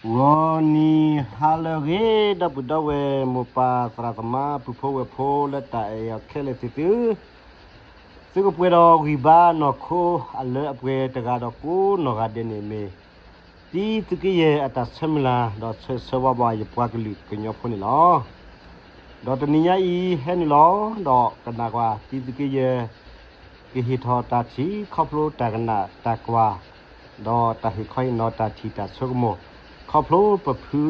ဂီၤနံၤဟါလၢအဂ့ၤ ဒီပုၢ်ဒီဝဲၢ် မိၢ်ပၢ်သရၣ်သမါ ပုၢ်ဖိဝဲၢ်ဖိလၢတၢ်အဲၣ်အီၤခဲလၢာ်သ့ၣ်သုဧၢ, သုကပှဲၤဒီးဂံၢ်ဘါနီၢ်ခိအလၢအပှဲၤတဂၤဒီးကိးနီၢ်ဂၤဒဲးန့ၣ်မ့ၢ် တံသုးက့ယဲၢ်အတၢ်ဆၢမုၢ်လၢ် ဒီးဆၢဂ့ၤဆၢဝါဘၣ်ယပှၤကလုာ်ကညီဖိန့ၣ်လီၤ. ဒီးတနံၤညါအံၤဟဲနုာ်လီၤ ဒီးကနၣ်ကွၢ်တံသုးက့ယဲၢ် ကဟ့ၣ်ထီၣ်တၢ်ထံၣ်ခီဖျိတၢ်ကနၣ်တၢ်ကွၢ် ဒီးတၢ်ဟ့ၣ်ခီဟ့ၣ်နီၤတၢ်ထံၣ်တၢ်ဆိကမိၣ် ခီဖျိပဖု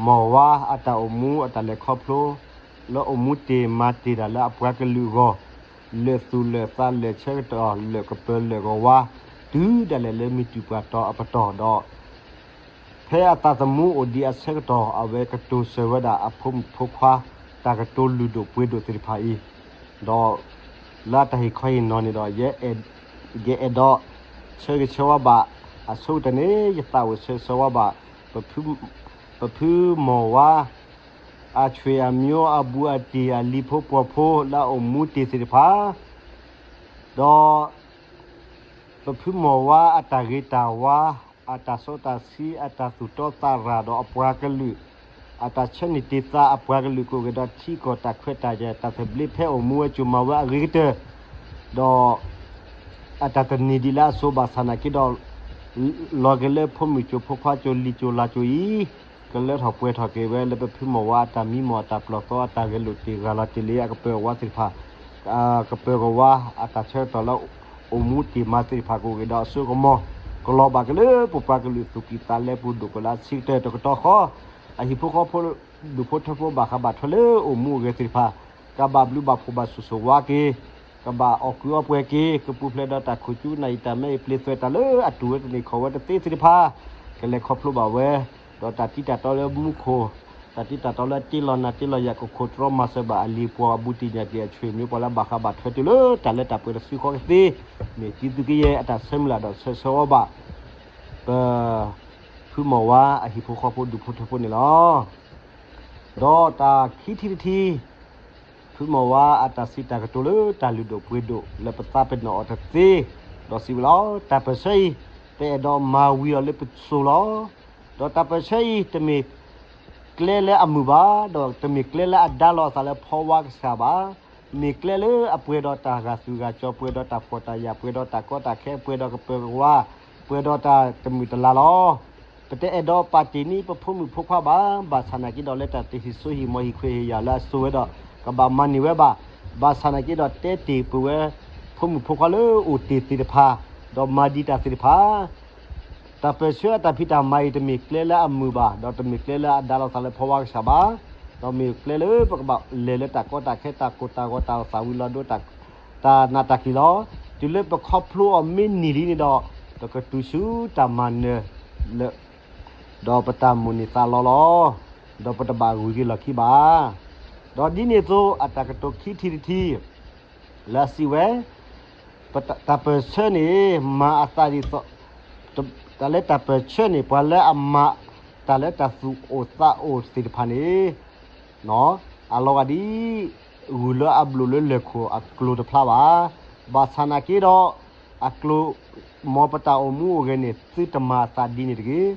မီၢ်ဝါအတၢ်အိၣ်မူအတၢ်လဲၤခီဖျိ လၢအိၣ်မူတ့ၢ်မၤတ့ၢ်တၢ်လၢအပှၤကလုာ်အဂီၢ် လၢာ်သူၣ်လၢာ်သးလၢာ်ဆၢကတီၢ် လၢာ်ကပၢၤလၢာ်ကဝါ တုၤဒၣ်လဲာ်လၢမုၢ်တူၢ်ပှၤတီၤအပတီၢ်ဒီး ဖဲအသးသမူအိၣ်ဒံးအဆၢကတီၢ် အဝဲကတိၤစၢၤဝဲဒၣ်အဖိမုၣ်ဖိခွါ တၢ်ကတိၤလုၢ်ဒိၣ်ပှ့ၤဒိၣ်သ့ၣ်တဖၣ်အံၤ, ဒီးလၢတၢ်ဟ့ၣ်ခီဟ့ၣ်နီၤန့ၣ်ဒီး ယအဲၣ်ဒိး ဆၢဂ့ၤဆၢဝါဘၣ် အဆိကတၢၢ်န့ၣ် ယသးအိၣ်ဆၢဂ့ၤဆၢဝါဘၣ် ပဖုမီၢ်ဝါ အဆွေအမျိုး အဘူးအတံၢ် အလံၤဖိပှီၤဖိ လၢအအိၣ်မူတ့ၢ်သ့ၣ်တဖၣ် ဒီး ပဖုမီၢ်ဝါအတၢ်ဂ့ၤတၢ်ဝါ အတၢ်စီတၢ်ဆှံ အတၢ်သူၣ်တီသးရၤဒီးအပှၤကလုာ် အတၢ်ဆၢန့ၢ်တ့ၢ်သးအပှၤကလုာ် ကအိၣ်က့ၤဒီးထံကီၢ်တၢ်ခွဲးတၢ်ယာ် တၢ်သဘျ့ဖဲအိၣ်မူဝဲကၠိမၤဝဲအဂ့ၤကတၢၢ် ဒီး အတၢ်တန့ၢ်ဒံးလၢအစိၤဘၣ်ဆၣ်နာ်က့ဒီး လီၤက့ၤလၢဖိမုၣ်ကၠိဖိခွါကၠိလံၤကၠိလါကၠိအံၤ ကလၢထီၣ်ပှဲၤထီၣ်က့ၤဝဲလၢပဖုမီၢ်ဝါအတၢ်မံမီၢ်အတၢ်ပျီၢ်သီအတၢ်ဂဲၤလိာ်တ့ၢ်ဂၤလီၤတ့ၢ်လံအကပၢၤကဝါသ့ၣ်တဖၣ် ကပၢၤကဝါအတၢ်ဆၢကတီၢ်လၢ အိၣ်မူတ့ၢ်မၤသ့ၣ်တဖၣ်ကအိၣ်က့ၤဒီးအစိကမီၤ ကလီၤဘၣ်က့ၤလၢပပှၤကလုာ်သူၣ်ကံၢ်သးလဲပူၤဒိၣ်ကလာ်ဆံကတၢၢ်တကတီၢ်ဃီ အဟံၣ်ဖိဃီဖိ ဒူၣ်ဖိထၢဖိဘၣ်ဃးဘၣ်ထွဲလၢအိၣ်မူအဂဲၤသ့ၣ်တဖၣ် ကဘၣ်ဘျုးဘၣ်ဖှိၣ်ဘၣ်ဆိၣ်ဂ့ၤဆိၣ်ဝါက့ၤ ကဘၣ်အီၣ်ကုးအီပှဲၤက့ၤ ကပူၤဖျဲးဒီးတၢ်ခိၣ်ကၠူနၢ်အံၤတၢ်မၢအံၤ ပျ့ၤသွဲၣ်တၢ်လၢအတူၢ်ဝဲတန့ၢ်ခီၣ်ဝဲတသ့သ့ၣ်တဖၣ် ကလဲၤခီဖျိဘၣ်ဝဲ ဒီးတၢ်တံတၢ်တီလၢမူခိၣ် တၢ်တံတၢ်တီလၢတ့လီၤနၤတ့လီၤယၤ ကခိၣ်တြီမၤစၢၤဘၣ်အလံၤပှီၤအဘူးတံၢ်ညၣ်တံၢ်အဆွေမျိုး ပှၤလၢဘၣ်ဃးဘၣ်ထွဲတုၤလၢတၢ်လၢတၢ်ပှဲၤတစုဃီကသ့ မ့ၢ်တံသုးက့ယဲၢ်အတၢ်ဆၢမုၢ်လၢ်ဒီးဆၢဂ့ၤဆၢဝါဘၣ် ပ ဖုမီၢ်ဝါအဟံၣ်ဖိဃီဖိဒူၣ်ဖိထၢဖိန့ၣ်လီၤ. ဒီးတၢ်ခံထံၣ်တထံၣ် ဖုမီၢ်ဝါအတၢ်စံးတၢ်ကတိၤလၢတၢ်လုၢ်ဒိၣ်ပှ့ၤဒိၣ်လၢပသးပ့ၤနီၣ်အီၤတသ့, ဒီးစံးဝဲလီၤ, တၢ်ပၢၢ်ဆၢအံၤ ပအဲၣ်ဒိးမၤဝံၤအီၤလၢပစိၤလီၤ. ဒီးတၢ်ပၢၢ်ဆၢအံၤ တမ့ၢ်ကျဲလၢအမုာ်ဘၣ်, ဒီးတမ့ၢ်ကျဲလၢအဒါလီၤအသးလၢဖီဝါကစၢ်ဘၣ်. မ့ၢ်ကျဲလၢအပှဲၤဒီးတၢ်ဂာ်သူၣ်ဂာ်ကၠီ, ပှဲၤဒီးတၢ်ဖှီၣ်တၢ်ယာ်, ပှဲၤဒီးတၢ်ကီတၢ်ခဲ, ပှဲၤဒီးကပၢၤကဝါ, ပှဲၤဒီးတၢ်တမုာ်တလၤလီၤ. ပတအဲၣ်ဒိးပာ်တ့ၢ်န့ၢ်ပဖိမုၣ်ဖိခွါဘၣ်, ဘၣ်ဆၣ်နာ်က့ဒီးလၢတၢ်တဟ့ၣ်စိဟ့ၣ်မီၤ ဟ့ၣ်ခွဲးဟ့ၣ်ယာ်လၢအစိၤဝဲဒီး ကဘၣ်မၤန့ၢ်ဝဲဘၣ်. ဘၣ်ဆၣ်နာ်က့ဒီးတဲတ့ၢ်ပဝဲ ဖိမုၣ်ဖိခွါလၢအိၣ်တ့ၢ်သ့ၣ်တဖၣ်, ဒီးမၤဒံးတၢ်သ့ၣ်တဖၣ် တၢ်ပၢၢ်ဆၢအတၢ်ဖံးတၢ်မၤအံၤ တမ့ၢ်ကျဲလၢအမုာ်ဘၣ်, ဒီးတမ့ၢ်ကျဲလၢအဒါလီၤသးလၢဖီဝါကစၢ်ဘၣ်, ဒီးမ့ၢ်ကျဲလၢပကဘၣ်လဲၤလၢတၢ်ကီတၢ်ခဲ တၢ်ကိၢ်တၢ်ဂီၤ တၢ်သၣ်ဝံၤလီၤဒိ တၢ်နးတၢ်ကံၤလီၤ. တုၤလၢပခီဖျိအီၤမ့ၢ်န့ၢ်လံန့ၣ်ဒီး ပကတုၤဆူတၢ်မၤနၢၤလၢ ဒီးပတၢ်မိၣ်န့ၢ်သးလီလီၤ. ဒီးပတဘၣ်ဂုၤက့ၤလီၢ်ခံဘၣ်. ဒီးဒ်န့ၣ်အသိး အတၢ်ကတိၤခံထံၣ်တထံၣ် လၢအစံးဝဲ ပတၢ်ပၢၢ်ဆၢန့ၣ် မၤအသးဒ်သိး တၢ်လၢတၢ်ပၢၢ်ဆၢန့ၣ် ပှၤလၢအမၤတၢ်လၢတၢ်သူၣ်အိၣ်သးအိၣ်သ့ၣ်တဖၣ်န့ၣ် အလီၤဂာ်ဒ် ဂုၢ်လၢအဘျိးလၢလၢၢ်ခိၣ်အကျိၤတဖျါဘၣ်. ဘၣ်ဆၣ်နာ်က့ဒီး အကျိၤ မ်ပတၢ်အိၣ်မူအိၣ်ဂဲၤန့ၣ် သုတမၤအသးဒ်န့ၣ်တဂ့ၤ.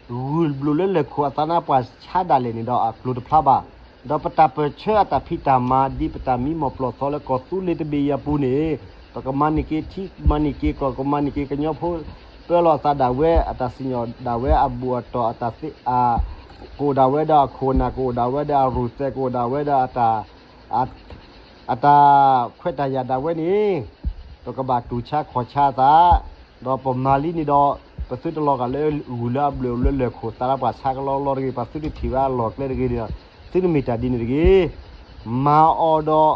ဂုၢ်ဘျိးလၢလၢၢ်ခိၣ်အသးနါပှၢ်ဆါဒၣ်လဲာ်န့ၣ်ဒီးအကျိၤတဖျါဘၣ်. ဒီးပတၢ်ပၢၢ်ဆၢအတၢ်ဖံးတၢ်မၤဒ်ပတၢ်မံမီၢ်ပျီၢ်သီလၢကီၢ်သူလ့ၤတဘ့ၣ်အံၤအပူၤန့ၣ် ပကမၤန့ၢ်က့ၤထံ ကမၤန့ၢ်က့ၤကီၢ် ကမၤန့ၢ်က့ၤကညီဖိ ပၢလီၤအသးဒၣ်ဝဲ အတၢ်စံၣ်ညီၣ်ဒၣ်ဝဲအဘူၣ်အတီၢ် အတၢ်သ့အ ကအိၣ်ဒၣ်ဝဲဒီးအခိၣ်အနၢ် ကအိၣ်ဒၣ်ဝဲဒီးအရူၢ်သဲး ကအိၣ်ဒၣ်ဝဲဒီးအတၢ် အတၢ်ခွဲးတၢ်ယာ်ဒၣ်ဝဲန့ၣ် ပကဘၣ်တူၢ်ဆါခီၣ်ဆါအသး, ဒီးပမၤလံန့ၣ်ဒီး ပသုတလီၤဂာ်လၢဂုၢ်လၢအဘျိးလၢလၢၢ်ခိၣ်သးနါပှၢ်ဆါကလီလီတဂ့ၤ, ပသုတထံၣ်ဝဲအလီၢ်ကျဲတဂ့ၤန့ၣ်ဒီး သုတမ့ၢ်တၢ်ဒ်န့ၣ်တဂ့ၤ. မၤအီၤ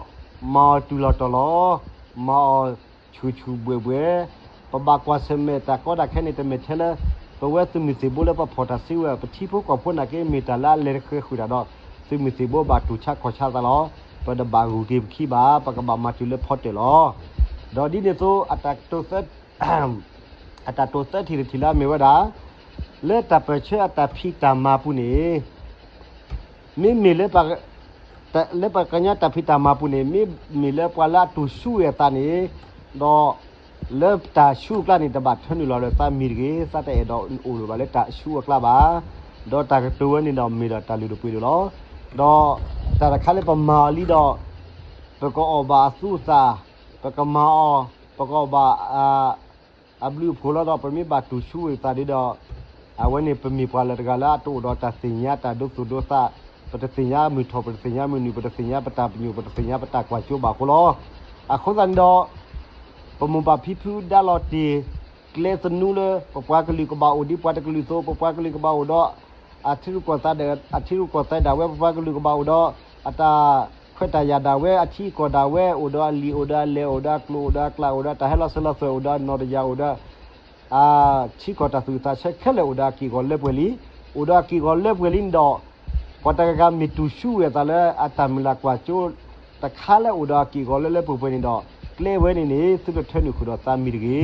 ဒီး မၤအီၤတုၤလီၤတီၤလီၤ, မၤအီၤဆူၣ်ဆူၣ်ဘှဲၣ်ဘှဲၣ်, ပဘၣ်ကွၢ်ဆၢၣ်မဲာ်တၢ်ကီတၢ်ခဲန့ၣ် တမ့ၢ်ထဲလၢ ပဝဲသုးမုၢ်သံၣ်ဘိလၢပဖီၣ်တၢ်စုဝဲ ပထံဖိကီၢ်ဖိနာ်က့ မ့ၢ်တၢ်လၢအလဲၤတဃဲၤဃုာ်တၢ်ဒီး သုးမုၢ်သံၣ်ဘိဘၣ်တူၢ်ဆါခီၣ်ဆါသးလီၤ. ပတဘၣ်ဂုၤက့ၤပခံဘၣ်, ပကဘၣ်မၤတုၤလၢဖီတၢၣ်လီၤ. ဒီးဒ်န့ၣ်အသိး အတၢ်တိၤသၢထံၣ်တထံၣ်လၢအမ့ၢ်ဝဲဒၣ် လၢတၢ်ပၢၢ်ဆၢအတၢ်ဖံးတၢ်မၤပူၤန့ၣ် မ့မ့ၢ်လၢ လၢပှၤကညီတၢ်ဖံးတၢ်မၤပူၤန့ၣ် မ့မ့ၢ်လၢပှၤလၢအတူၢ်ဆူၣ်ဝဲအသးန့ၣ် ဒီး လၢတၢ်ဆူးအကျါန့ၣ် တဘၣ်ထၢနုာ်လီၤလၢသးမံၤတဂ့ၤ, သးတအဲၣ်ဒိးအိၣ်လၢၤဘၣ်လၢတၢ်ဆူးအကျါဘၣ်. ဒီးတၢ်ကတိၤဝဲန့ၣ်ဒီးမ့ၢ်ဒီးတၢ်လုၢ်ဒိၣ်ပှ့ၤဒိၣ်လီၤ. ဒီးတၢ်တခါလၢပမၤအီၤလံဒီး ပကအီၣ်ဘၣ်အသူအသၣ်, ပကမၤအီၤ, ပကအီၣ်ဘၣ် အဘျုးအဖှိၣ်လီၤဒီး ပမ့ၢ်ဘၣ်တူၢ်ဆူဝဲသးဒ်ဒီး အဝဲန့ၣ်ပမ့ၢ်ပှၤလၢတဂၤလၢအတအိၣ်ဒီးတၢ်သ့ၣ်ညါတၢ်ဒိသူၣ်ဒိသး, ပတသ့ၣ်ညါမုၢ်ထီၣ် ပတသ့ၣ်ညါမုၢ်နုာ် ပတသ့ၣ်ညါပတၢ်ပညိၣ် ပတသ့ၣ်ညါပတၢ်ကွၢ်စိဘၣ်အဃိလီၤ. အဃိသတးန့ၣ်ဒီး ပမိၢ်ပၢ်ဖံဖုဒါလီၤတ့ၢ် ကျဲသနူလၢ ပပှၤကလုာ်ကဘၣ်အိၣ်ဒ်ပှၤတကလုာ်အသိး, ပပှၤကလုာ်ကဘၣ်အိၣ်ဒီး အထံရူၢ်ကီၢ်သဲးဒၣ်, အထံရူၢ်ကီၢ်သဲးဒၣ်ဝဲ, ပပှၤကလုာ်ကဘၣ်အိၣ်ဒီး အတၢ်ခွဲးတၢ်ယာ်ဒၣ်ဝဲ, အထံအကီၢ်ဒၣ်ဝဲ, အိၣ်ဒီးအလံာ် အိၣ်ဒီးအလဲၢ် အိၣ်ဒီးအကျိာ် အိၣ်ဒီးအကျး အိၣ်ဒီးတၢ်ဟဲလီၤစၢၤလီၤသွဲၣ် အိၣ်ဒီးအနီၣ်တယၢ် အိၣ်ဒီး အထံကီၢ်တၢ်သူၣ်အုးသးဆၢခဲလၢာ် အိၣ်ဒီးအက့ၢ်အဂီၤလၢပှဲၤလံ, အိၣ်ဒီးအက့ၢ်အဂီၤလၢပှဲၤလံန့ၣ်ဒီး ပှၤတဂၤဂၤမ့ၢ်တူၢ်ဆူဝဲအသးလၢအတၢ်မုၢ်လၢ်ကွၢ်စိ တခါလၢအိၣ်ဒီးအက့ၢ်အဂီၤလၢလၢပှဲၤပှဲၤန့ၣ်ဒီး ကျဲဝဲန့ၣ်န့ၣ် သုတထၢနုာ်ဃုာ်ဒီးသးမံၤတဂ့ၤ.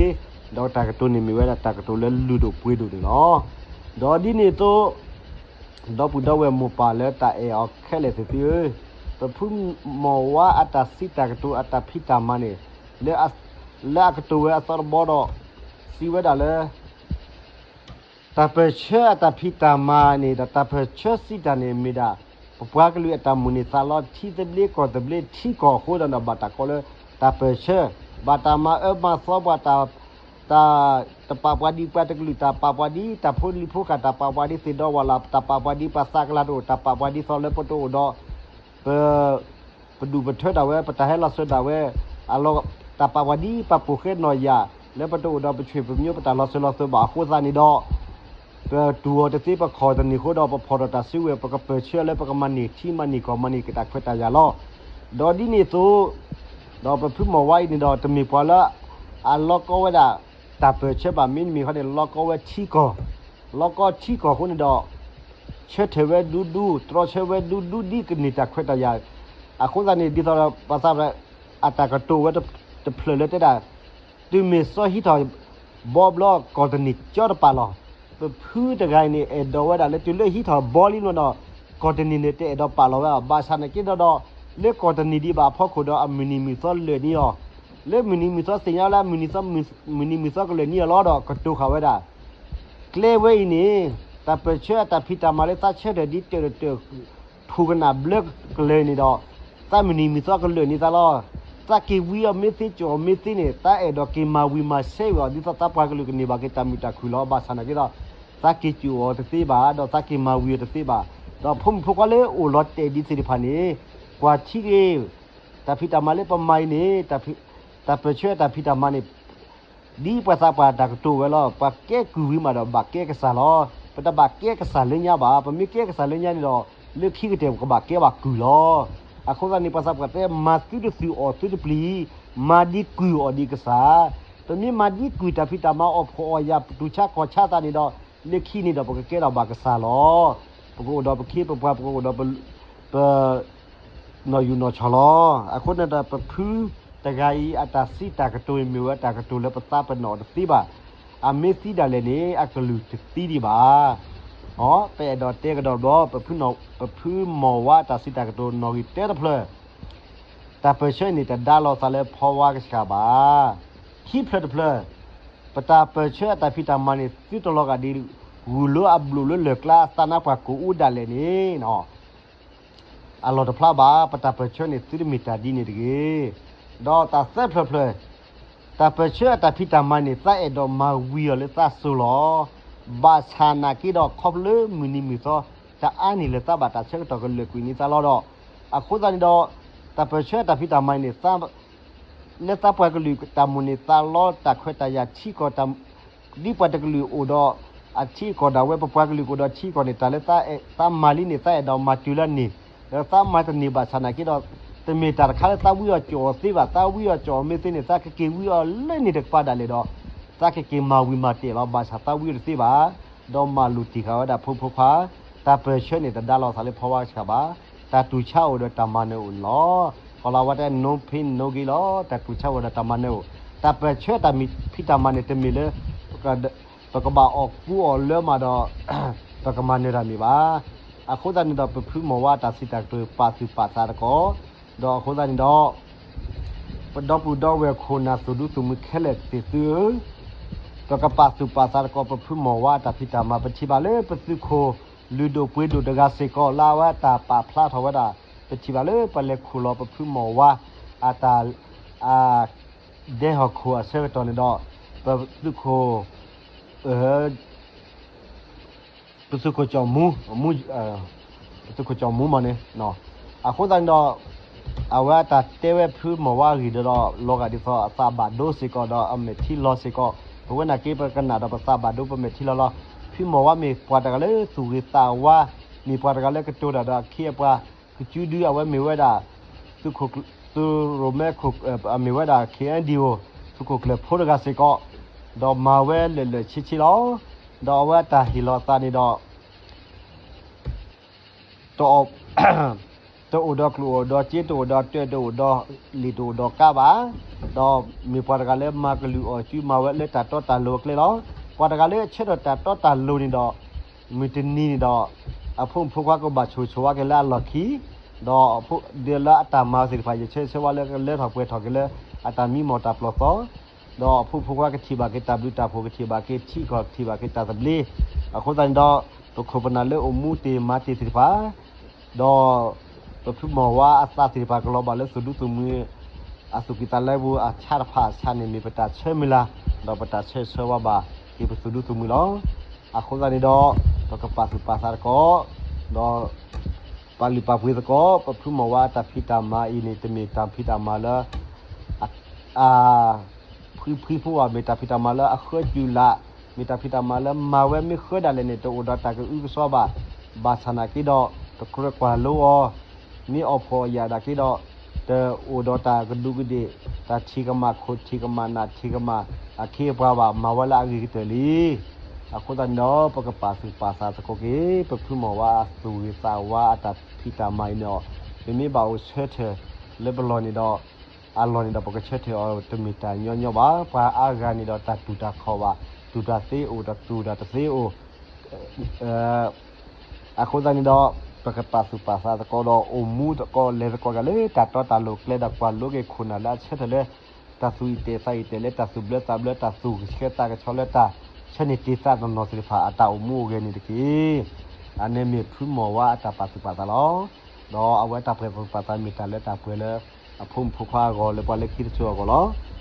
ဒီးတၢ်ကတိၤန့ၣ်မ့ၢ်ဝဲဒၣ်တၢ်ကတိၤလၢလုၢ်ဒိၣ်ပှ့ၤဒိၣ်န့ၣ်လီၤ. ဒီးဒ်န့ၣ်အသိး ဒီပုၢ်ဒီဝဲၢ်မိၢ်ပၢ်လၢတၢ်အဲၣ်အီၤခဲလၢာ်သ့ၣ်သုဧၢ, ပဖုမိၢ်ဝါအတၢ်စံးတၢ်ကတိၤအတၢ်ဖံးတၢ်မၤန့ၣ် လၢအ, လၢအကတိၤဝဲအသီတဘီဒီး စံးဝဲဒၣ်လၢ တၢ်ပၢၢ်ဆၢအတၢ်ဖံးတၢ်မၤန့ၣ်ဒီး တၢ်ပၢၢ်ဆၢစံးတၢ်န့ၣ်မ့ၢ်ဒၣ် ပပှၤကလုာ်အတၢ်မိၣ်န့ၢ်သးလီ ထံသဘျ့ကီၢ်သဘျ့ထံကီၢ်အဃိဒီး ဘၣ်တၢ်ကိးလၢတၢ်ပၢၢ်ဆၢ, ဘၣ်တၢ်မၤအၢမၤသီပှၤ တၢ်, တၢ်တပာ်ပှၤဒ်ပှၤတကလုာ် တၢ်ပာ်ပှၤဒ်တၢ်ဖိလံၤဖိဃာ် တၢ်ပာ်ပှၤဒ်သ့ၣ်ဒီဝၣ်လၢ် တၢ်ပာ်ပှၤဒ်ပှၤသးကလၤတအိၣ် တၢ်ပာ်ပှၤဒ်သိးလၢပတအိၣ်ဒီး ပ ပဒူၣ်ပထၢဒၣ်ဝဲ ပတၢ်ဟဲလီၤစၢၤဒၣ်ဝဲ, အလီၢ်တၢ်ပာ်ပှၤဒ်ပှၤပိာ်ဃဲနီၢ်ယၢ် လၢပတအိၣ်ဒီးပဆွေပမျိုး ပတၢ်လီၤစၢၤလီၤသွဲၣ်ဘၣ်အဃိသတးန့ၣ်ဒီး ပတူၢ်အီၤတသ့ ပခီၣ်တန့ၢ်အဃိဒီး ပဖီၣ်ဒီးတၢ်စုဝဲ ပကပၢၢ်ဆၢလၢပကမၤန့ၢ်ထံမၤန့ၢ်ကီၢ် မၤန့ၢ်က့ၤတၢ်ခွဲးတၢ်ယာ်လီၤ. ဒီးဒ်န့ၣ်အသိး ဒီးပဖုမိၢ်ဝါအံၤန့ၣ်ဒီး တမ့ၢ်ပှၤလၢ အလီၤကီဝဲဒၣ် တၢ်ပၢၢ်ဆၢဘၣ် မ့တမ့ၢ်ဃီန့ၣ် လီၤကီဝဲထံကီၢ်, လီၤကီထံကီၢ်အဃိန့ၣ်ဒီး ဆၢထၢၣ်ဝဲဒူဒူ တြီဆၢဝဲဒူဒူ ဒ်ကန့ၢ်တၢ်ခွဲးတၢ်ယာ် အဃိသတးန့ၣ် ဒ်သိးဒီး ပှၤသးပှၢ် အတၢ်ကတိၤဝဲတဖျၢၣ်လၢတဲဒၣ် တုၤမ့ၢ်စီၤဟံးထီၣ်ဘီဘျီ ကီၢ်တနံၤကၠီတပာ်လီၤ. ပဖုတဂၤအံၤန့ၣ် အဲၣ်ဒိးဝဲဒၣ်လၢတုၤလၢဟံးထီၣ်ဘီလံန့ၣ်ဒီး ကီၢ်တနံၤန့ၣ် တအဲၣ်ဒိးပာ်လီၤဝဲဘၣ်. ဘၣ်ဆၣ်နာ်က့ဒီး လၢကီၢ်တနံၤဒံးဘၣ်အဖီခိၣ်ဒီး အမုၢ်နံၤမုၢ်သီလၢာ်န့ၢ်အီၤ, လၢမုၢ်နံၤမုၢ်သီသ့ၣ်ညါလၢ မုၢ်နံၤမုၢ်သီကလၢာ်န့ၢ်အီၤလီၤဒီး ကတိၤဃာ်ဝဲဒၣ် ကျဲဝဲအံၤန့ၣ် တၢ်ပၢၢ်ဆၢအတၢ်ဖံးတၢ်မၤလၢသးဆၢထၢၣ်ဒ်တၢၢ်တၢၢ် ထူၣ်ကနၣ်ဘျၢကလၢာ်န့ၣ်ဒီး သးမုၢ်နံၤမုၢ်သီကလၢာ်န့ၢ်သးလီၤ. သးက့ၤဝံအီၤမ့ၢ်သ့ ကၠိာ်အီၤမ့ၢ်သ့န့ၣ် သးအဲၣ်ဒိးက့ၤမၤဝံၤမၤဆဲးဝဲအီၤ ဒ်သိးသးပှၤကလုာ်ကန့ၢ်ဘၣ်က့ၤတၢ်မုာ်တၢ်ခုၣ်လီၤ. ဘၣ်ဆၣ်နာ်က့ဒီး သးက့ၤကၠိာ်အီၤတသ့ဘၣ် ဒီးသးက့ၤမၤဝံၤအီၤတသ့ဘၣ်. ဒီးဖိမုၣ်ဖိခွါလၢအိၣ်လီၤတဲာ်ဒ်သ့ၣ်တဖၣ်န့ၣ် ကွၢ်ထံဂ့ၤ တၢ်ဖံးတၢ်မၤလၢပမၤအံၤန့ၣ် တၢ်ပၢၢ်ဆၢတၢ်ဖံးတၢ်မၤန့ၣ် ဒ်ပှၤသးပှၢ်တၢ်ကတိၤဝဲလီၤ. ပှၤကဲကုၢ်ဝံၤမးဒီး ဘၣ်ကဲကစၢ်လီၤ. ပတဘၣ်ကဲကစၢ်လၢညါဘၣ်. ပမ့ၢ်ကဲကစၢ်လၢညါန့ၣ်ဒီး လၢခံကတၢၢ်ပကဘၣ်ကဲဘၣ်ကုၢ်လီၤ. အဃိသတးန့ၣ် ပှၤသးပှၢ်တဲ မၤသုတသုးအီၣ်သုတပျံၤ, မၤဒ်ကုၢ်အီၣ်ဒ်ကစၢ်. ပမ့ၢ်မၤဒ်ကုၢ်တၢ်ဖံးတၢ်မၤအီၣ်ဖှီၣ်အီၣ်ယာ် တူၢ်ဆါခီၣ်ဆါသးန့ၣ်ဒီး လၢခံန့ၣ်ဒီးပကကဲထီၣ်ဘၣ်ကစၢ်လီၤ. ပကအိၣ်ဒီးပခ့ပပှၤ ပကအိၣ်ဒီးပ ပ နီၢ်ယူၢ်နီၢ်ဆီၣ်လီၤ. အဃိန့ၣ်ဒီး ပဖုတဂၤအံၤ အတၢ်စံးတၢ်ကတိၤအံၤမ့ၢ်ဝဲတၢ်ကတိၤလၢပသးပ့ၤနီၣ်တသ့ဘၣ်. အမ့ၢ်သံဒၣ်လဲာ်န့ၣ် အကလုၢ်တသံဒံးဘၣ်. ပအဲၣ်ဒိးတဲကဒီးဘျီ ပဖု ပဖုမိၢ်ဝါတၢ်စံးတၢ်ကတိၤနီၣ်ဂံၢ်တၢတဖျၢၣ်, တၢ်ပၢၢ်ဆၢအံၤန့ၣ် တဒါလီၤသးလၢဖီဝါကဆှၣ်ဘၣ်. ခံဖျၢၣ်တဖျၢၣ်, ပတၢ်ပၢၢ်ဆၢအတၢ်ဖံးတၢ်မၤန့ၣ် သုတလီၤဂာ်ဒ် ဂုၢ်လိအဘျိးလၢလၢၢ်ကျါ အသးနါပှၢ်ကိာ်အူဒၣ်လဲာ်န့ၣ် အလီၢ်တဖျါဘၣ်. ပတၢ်ပၢၢ်ဆၢန့ၣ် သုတမ့ၢ်တၢ်ဒ်န့ၣ်တဂ့ၤ. ဒီးတၢ်သၢဖျၢၣ်ဖျၢၣ်, တၢ်ပၢၢ်ဆၢအတၢ်ဖံးတၢ်မၤန့ၣ် သးအဲၣ်ဒိးမၤဝံၤအီၤလၢသးစိၤလီၤ. ဘၣ်ဆၣ်နာ်က့ဒီး ခီဖျိလၢမုၢ်နံၤမုၢ်သီ တအါန့ၢ်လၢၤ သးဘၣ်တၢ်ဆၢကတီၢ်ကလၢာ်ကွံာ်န့ၢ်သးလီၤဒီး အဃိသတးန့ၣ်ဒီး တၢ်ပၢၢ်ဆၢအတၢ်ဖံးတၢ်မၤန့ၣ် လၢသးပှၤကလုာ်တၢ်မိၣ်န့ၢ်သးလီ တၢ်ခွဲးတၢ်ယာ်ထံကီၢ် ဒ်ပှၤတကလုာ်အိၣ်ဒီး အထံအကီၢ်ဒၣ်ဝဲ ပပှၤကလုာ်ကအိၣ်ဒီးထံကီၢ်န့ၣ် တၢ်လၢသးမၤလံန့ၣ် သးအဲၣ်ဒိးမၤတုၤလၢန့ၣ်, ဒီးသးမၤတန့ၢ်ဘၣ်ဆၣ်နာ်က့ဒီး တမ့ၢ်တၢ်တခါလၢသးဝံအီၤကၠိာ်အီၤသ့ဘၣ်. သးဝံအီၤကၠိာ်အီၤမ့ၢ်သ့န့ၣ် သးကက့ၤဝံအီၤလၢန့ၣ်တကပၤဒၣ်လဲာ်ဒီး သးကက့ၤမၤဝံၤမၤတဲာ်လီၤ. ဘၣ်ဆၣ်သးဝံအီၤတသ့ဘၣ်. ဒီးမၤလိာ်တံၢ်ဃာ်ဝဲဒၣ်ဖိဖိခွါ, တၢ်ပၢၢ်ဆၢန့ၣ် တဒါလီၤသးလၢဖီဝါကဆှၣ်ဘၣ်. တၢ်တူၢ်ဆါအိၣ်ဒီးတၢ်မၤနၢၤအိၣ်န့ၣ်လီၤ. ကီၤလၤဝါတဲ no pain no gain လီၤ. တၢ်တူၢ်ဆါအိၣ်ဒီးတၢ်မၤနၢၤအိၣ်, တၢ်ပၢၢ်ဆၢတၢ်ဖံးတၢ်မၤန့ၣ် တမ့ၢ်လၢ ပကဘၣ်အီၣ်ကူအီၣ်လၢမးဒီး ပကမၤနၢၤတၢ်န့ၣ်ဘၣ်. အဃိသတးန့ၣ်ဒီး ပဖုမိၢ်ဝါတၢ်စံးတၢ်ကတိၤပာ်သူၣ်ပာ်သးတက့ၢ်. ဒီးအဃိသတးန့ၣ်ဒီး ဒီပုၢ်ဒီဝဲၢ်ခိၣ်နၢ်သူၣ်ဒူသးမုာ်ခဲလၢာ်သ့ၣ်သုဧၢ, ပကပာ်သူၣ်ပာ်သးသကိး ပဖုမီၢ်ဝါအတၢ်ဖံးတၢ်မၤ ပထံၣ်ဘၣ်လၢပသုးခိၣ် လုၢ်ဒိၣ်ပှ့ၤဒိၣ်တဂၤစ့ၢ်ကီး လၢအဝဲအတၢ်ပာ်ဖျါထီၣ်ဝဲဒၣ် ပထံၣ်ဘၣ်လၢပလဲၤခိၣ်လီၤပဖုမီၢ်ဝါ အတၢ် အ ဒဲဟီၣ်ခိၣ်အဆၢကတီၢ်န့ၣ်ဒီး ပသုးခိၣ် ပသုးခိၣ်ကၠီၣ်မူ မူ ပသုးခိၣ်ကၠီၣ်မူမ့ၢ်န့ၣ်, အဃိသတးန့ၣ်ဒီး အဝဲအတၢ်တဲဝဲဖုမီၢ်ဝါအဂ့ၢ်ဒီး လီၤဂာ်ဒ်သိးအသးဘၣ်ဒိစ့ၢ်ကီးဒီးအမဲာ်ထံလီၤစ့ၢ်ကီး, ပဝဲန့ၣ်က့ ပကနၣ်ဒီးပသးဘၣ်ဒိပမဲာ်ထံလီၤလီၤ. ဖုမီၢ်ဝါမ့ၢ်ပှၤတဂၤလၢသူၣ်ဂ့ၤသးဝါ, မ့ၢ်ပှၤတဂၤလၢကတိၤတၢ်ဒီးအခ့အပှၤ, ကစုဒု အဝဲမ့ၢ်ဝဲဒၣ် သုးခိၣ် သုးရိၣ်မဲခိၣ် အမ့ၢ်ဝဲဒၣ် ခ့ၣ်အဲၣ်ဒံၣ်အိၣ် သုးခိၣ်ကျၢၢ်ဖိတဂၤစ့ၢ်ကီး, ဒီးမၤဝဲလၢာ်လၢာ်ဆ့ဆ့လီၤ. ဒီးအဝဲအတၢ်ဟ့ၣ်လီၤအသးန့ၣ်ဒီး တအိၣ်ဒီးကျိၣ်အိၣ်ဒီးစ့ တအိၣ်ဒီးတၢ် တအိၣ်ဒီးလံာ်တအိၣ်ဒီးကါဘၣ်, ဒီးမ့ၢ်ပှၤတဂၤလၢမၤကလုၢ်အီၣ်စု မၤဝဲလၢတၢ်တီတၢ်လိၤအကျဲလီၤ. ပှၤတဂၤလၢအဆၢထၢၣ်တၢ်တီတၢ်လိၤန့ၣ်ဒီး မုၢ်တနံၤန့ၣ်ဒီး အဖိမုၣ်ဖိခွါကဘၣ်ဆိၣ်ဂ့ၤဆိၣ်ဝါက့ၤလၢအလီၢ်ခံ, ဒီးဒ်လၢအတၢ်မၤသ့ၣ်တဖၣ် ယဆၢဂ့ၤဆၢဝါလၢကလၢထီၣ်ပှဲၤထီၣ်က့ၤလၢ အတၢ်မံမီၢ်တၢ်ပျီၢ်သီ ဒီးအဖိမုၣ်ဖိခွါကထံၣ်ဘၣ်က့ၤတၢ်ဘျုးတၢ်ဖှိၣ် ကထံၣ်ဘၣ်က့ၤထံကီၢ် ကထံၣ်ဘၣ်က့ၤတၢ်သဘျ့, အဃိသတးန့ၣ်ဒီး ပခိၣ်ပနၢ်လၢအိၣ်မူတ့ၢ်မၤတ့ၢ်သ့ၣ်တဖၣ် ဒီးပဖုမီၢ်ဝါအသးသ့ၣ်တဖၣ်ကလီၤဘၣ်လၢသူၣ်ဒူသးမုာ် အသူၣ်ကံၢ်သးလဲပူၤအဆၣ်တဖၣ်အဆၣ်န့ၣ် မ့ၢ်ပတၢ်ဆၢမုၢ်လၢ်, ဒီးပတၢ်ဆၢဂ့ၤဆၢဝါဘၣ်က့ၤပသူၣ်ဒူသးမုာ်လီၤ. အဃိသတးန့ၣ်ဒီး ပကပာ်သူၣ်ပာ်သးသကိး ဒီး ပာ်လုၢ်ပာ်ပှ့ၤသကိး ပဖုမီၢ်ဝါအတၢ်ဖံးတၢ်မၤအံၤန့ၣ် တမ့ၢ်တၢ်ဖံးတၢ်မၤလၢ အ ဖှံဖှံဖိဘၣ်, မ့ၢ်တၢ်ဖံးတၢ်မၤလၢအဃၢကၠူလး, မ့ၢ်တၢ်ဖံးတၢ်မၤလၢမၤဝဲမ့ၢ်ဃၢဒၣ်လဲာ်န့ၣ် တအိၣ်ဒီးတၢ်ကအုကစွါဘၣ်, ဘၣ်ဆၣ်နာ်က့ဒီး တကြၢးကွၢ်လိအီၤ, မ့ၢ်အီၣ်ဖှီၣ်အယာ်ဒၣ်က့ဒီး တအိၣ်ဒီးတၢ်ကဒူးကဒ့ၣ်, တၢ်ထံၣ်ကမၣ်ခိၣ်ထံၣ်ကမၣ်နၢ်ထံၣ်ကမၣ်အခ့အပှၤဘၣ်, မၤဝဲလၢအဂ့ၤကတၢၢ်လံ. အဃိသတးန့ၣ်ဒီး ပကပာ်သူၣ်ပာ်သးသကိးက့ၤ ပဖုမီၢ်ဝါအသူၣ်ဂ့ၤသးဝါအတၢ်ဖံးတၢ်မၤအံၤန့ၣ်အီၤ, ပမ့ၢ်ဘၣ်အိၣ်ဆၢထၢၣ်လၢပလီၢ်န့ၣ်ဒီး အလီၢ်န့ၣ်ဒီး ပကဆၢထၢၣ်အီၤတမ့ၢ်တၢ်ညီညီဘၣ်. ပှၤအါဂၤန့ၣ်ဒီးတၢ်တူၢ်တၢ်ခီၣ်ဘၣ်, တူၢ်တၢ်သ့အိၣ်ဒီးတူၢ်တၢ်တသ့အိၣ် အဃိသတးန့ၣ်ဒီး ပကပာ်သူၣ်ပာ်သးသကိးဒီး အိၣ်မူသကိးလဲၤသကိးတဂၤလၢတၢ်တီတၢ်လိၤကျဲဒီး ကွၢ်လိက့ၤခိၣ်နၢ်လၢအဆၢထၢၣ်လၢ တၢ်သူၣ်အံၣ်တဲာ်သးအံၣ်တဲာ်လၢ တၢ်သူၣ်ဘျၢသးဘျၢ တၢ်သူၣ်ကဆှဲသးကဆှီလၢတၢ်ဆၢန့ၢ်တ့ၢ်သးနီၢ်နီၢ်သ့ၣ်တဖၣ် အတၢ်အိၣ်မူအိၣ်ဂဲၤန့ၣ်တက့ၢ်. အန့ၣ်မ့ၢ်ဖုမီၢ်ဝါအတၢ်ပာ်သူၣ်ပာ်သးလီၤ. ဒီးအဝဲတၢ်ပာ်သူၣ်ပာ်သးမ့ၢ်တၢ်လၢတၢ်ပှဲၤလၢ အဖိမုၣ်ဖိခွါအဂီၢ် လၢပှၤလၢခံတစိၤအဂီၢ်လီ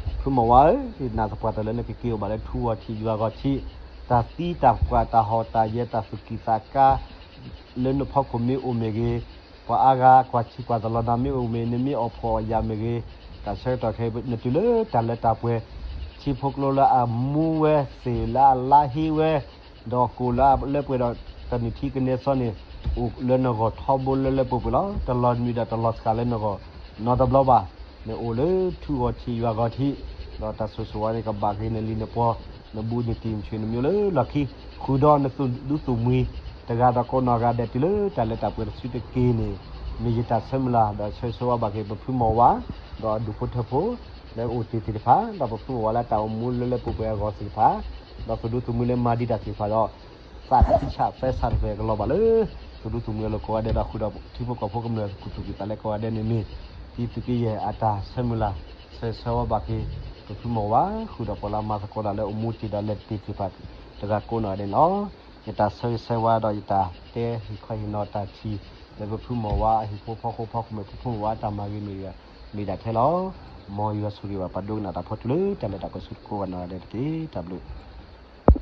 ၤ. ဖုမီၢ်ဝါဧၢ, ယနာ်သပှၢ်တၢၢ်လၢနကက့ၤအိၣ်ဘၣ်လၢထူဂီၤထံးယွၤဂီၤထံး, တၢ်သံတၢ်ပှၢ်တၢ်ဟီၣ်တၢ်ယဲၢ်တၢ်သူၣ်ကံၢ်သးကါ လၢနဖီခိၣ်မ့ၢ်အိၣ်မ့ၢ်ဂ့ၤ, ပှၤအါဂၤကွၢ်ထံကွၢ်တလီၤနၤမ့ၢ်အိၣ်မ့ၢ် နမ့ၢ်အီၣ်ဖှီၣ်အယာ်မ့ၢ်ဂ့ၤ, တၢ်ဆၢကတီၢ်ခဲအံၤ နတုၤလၢတၢ်လၢတၢ်ပှဲၤ, ထံဖိကျိလၢအမူဝဲ သ့ၣ်လၢအလါဟ့ဝဲ, ဒီးကိၣ်လၢအလၢပှဲၤဒီး ကနုၢ်ထံကနဲစီန့ၣ် အိၣ်လၢနဂီၢ်ထီဘိလၢလၢပှဲၤပှဲၤလီၤ. တလီၤနုာ်ဒီးတလီၤစှၤလၢနဂီၢ် နီတဘျီဘၣ်. နအိၣ်လၢထူဂီၤထံးယွၤဂီၤထံး, ဒီးတၢ်ဆိၣ်ဂ့ၤဆိၣ်ဝါန့ၣ် ကဘၣ်က့ၤနလံၤနပှီၤ နဘူးနတံၢ်နဆွေနမျိုးလၢလီၢ်ခံ, ဃုာ်ဒီးနသူၣ်ဒူသူၣ်မှံၤ တဂၤဒီးကိးနီၢ်ဂၤဒဲးတုၤလၢတၢ်လၢတၢ်ပှဲၤတစုတက့ၢ်န့ၣ် မ့ၢ်ယတၢ်ဆၢမုၢ်လၢ် ဒီးဆၢဂ့ၤဆၢဝါဘၣ်က့ၤပဖုမီၢ်ဝါ ဒီးအဒူၣ်ဖိထၢဖိ လၢအအိၣ်တ့ၢ်သ့ၣ်တဖၣ်, ဒီးပဖုမီၢ်ဝါလၢတၢ်အိၣ်မူလၢလၢပှဲၤပှဲၤအဂီၢ်သ့ၣ်တဖၣ်, ဒီးသူၣ်ဒူသူၣ်မှံၤလၢမၤဒံးတၢ်သ့ၣ်တဖၣ်ဒီး သးခုဆးသးဆးတဖျၢၣ်ကလီၤဘၣ်လၢ သူၣ်ဒူသူၣ်မှံၤအလိၤကိးဂၤဒဲးဒီး ဃုာ်ဒီးထံဖိကီၢ်ဖိကမျၢၢ်ကသူၣ်ကံၢ်သးလဲကိးဂၤဒဲးန့ၣ်မ့ၢ် တံၤသကိးယဲၢ်အတၢ်ဆၢမုၢ်လၢ် ဆၢဂ့ၤဆၢဝါဘၣ်က့ၤ ပဖုမီၢ်ဝါ ဃုာ်ဒီးပှၤလၢအမၤသကိးတၢ်လၢအိၣ်မူတ့ၢ်ဒီးလဲၤတ့ၢ်သ့ၣ်တဖၣ် တဂၤကိးနီၢ်ဂၤဒဲးန့ၣ်လီၤ. ယတၢ်ဆၢဂ့ၤဆၢဝါဒီးယတၢ်တဲဟ့ၣ်ခီဟ့ၣ်နီၤတၢ်ထံၣ် လၢပဖုမီၢ်ဝါအဟံၣ်ဖိဃီဖိဖီခိၣ်မ့ၢ် ပဖုမီၢ်ဝါတၢ်မၤဂ့ၤမ့ၢ်ဂ့ၤ မ့ၢ်ဒၣ်ထဲလီၤ. မ်ယွၤဆိၣ်ဂ့ၤဘၣ်ပှၤဒိကနၣ်တၢ်ဖိတုၤလၢတၢ်လၢတၢ်ပှဲၤဆူကိးဂၤနီၢ်ဂၤဒဲးတက့ၢ်. တၢ်ဘျုး